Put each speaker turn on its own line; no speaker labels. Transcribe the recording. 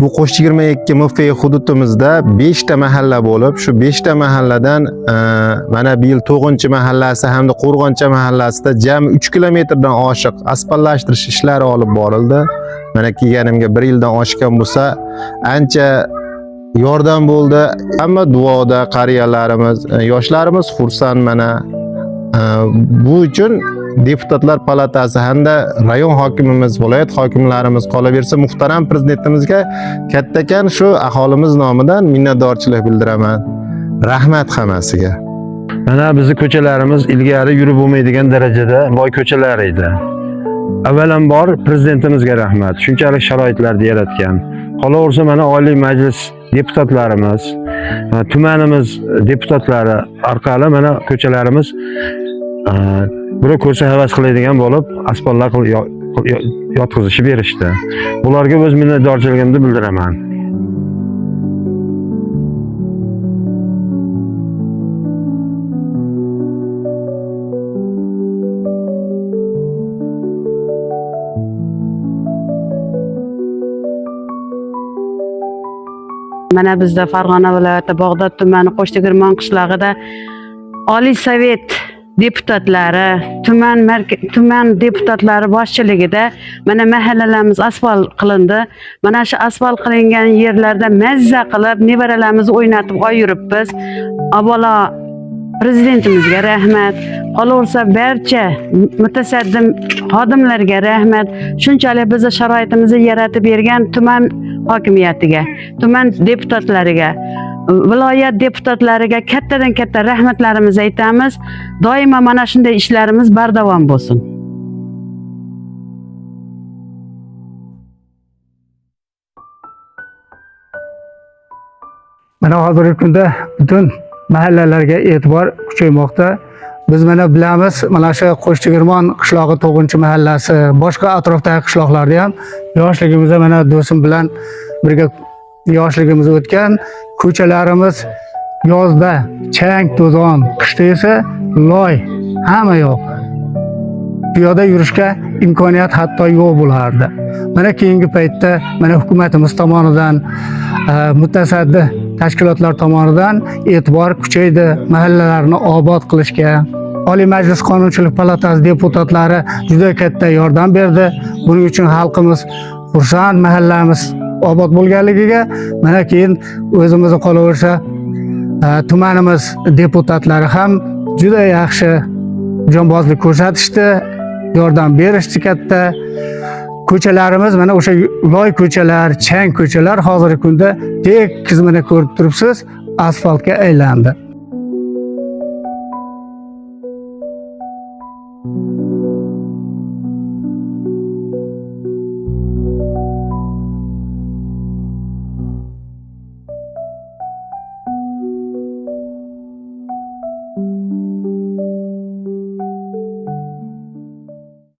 Bu Qo'sh 22 MFE hududimizda 5 ta mahalla bo'lib, shu 5 ta mahalladan mana bu yil To'g'inchi mahallasi hamda Qo'rg'oncha mahallasida jami 3 kilometrdan oshiq asfaltlashtirish ishlari olib borildi. Mana kelganimga 1 yildan oshgan bo'lsa, ancha yordam bo'ldi. Hamma duoda qariyalarimiz, yoshlarimiz xursand mana. Bu uchun deputatlar palatasi hamda rayon hokimimiz, viloyat hokimlarimiz, qolaversa muhtaram prezidentimizga kattakan shu aholimiz nomidan minnatdorchilik bildiraman. Rahmat hammasiga.
Mana bizni ko'chalarimiz ilgari yurib bo'lmaydigan darajada loy ko'chalar edi. Avvalambor prezidentimizga rahmat. Shunchalik sharoitlarni yaratgan. Qolaversa mana Oliy Majlis deputatlarimiz, tumanimiz deputatlari orqali mana ko'chalarimiz birov ko'rsa havas qiladigan bo'lib asfaltlar yotqizishib berishdi. Bularga o'z minnatdorchiligimni bildiraman.
Mana bizda Farg'ona viloyati Bag'dod tumani Qo'shtegirmon qishlog'ida Oliy Sovet deputatlari, tuman deputatlari boshchiligida mana mahallalarimiz asfalt qilindi. Mana shu asfalt qilingan yerlarda mazza qilib nevaralarimizni o'ynatib oy yuribmiz. Avvalo prezidentimizga rahmat, qolaversa barcha mutasaddi xodimlarga rahmat. Shunchalik bizni sharoitimizni yaratib bergan tuman hokimiyatiga, tuman deputatlariga, viloyat deputatlariga kattadan katta rahmatlarimizni aytamiz. Doimo mana shunday ishlarimiz bardavom bo'lsin.
Mana hozirgi kunda butun mahallalarga e'tibor kuchaymoqda. Biz mana bilamiz, mana shu Qo'shtegirmon qishlog'i To'g'inchi mahallasi, boshqa atrofdagi qishloqlarda ham yoshligimizda mana do'stim bilan birga yoshligimiz o'tgan. Ko'chalarimiz yozda chang, to'zon, qishda esa loy, hamma yoq. Piyoda yurishga imkoniyat hatto yo'q bo'lardi. Mana keyingi paytda mana hukumatimiz tomonidan, mutasaddi tashkilotlar tomonidan e'tibor kuchaydi mahallalarni obod qilishga. Oliy Majlis Qonunchilik palatasi deputatlari juda katta yordam berdi. Buning uchun xalqimiz xursand mahallamiz obod bo'lganligiga. Mana keyin o'zimizni qolaversa, tumanimiz deputatlari ham juda yaxshi jonbozlik ko'rsatishdi, yordam berishdi katta. Ko'chalarimiz mana o'sha loy ko'chalar, chang ko'chalar hozirgi kunda tekis mana ko'rib turibsiz, asfaltga aylandi.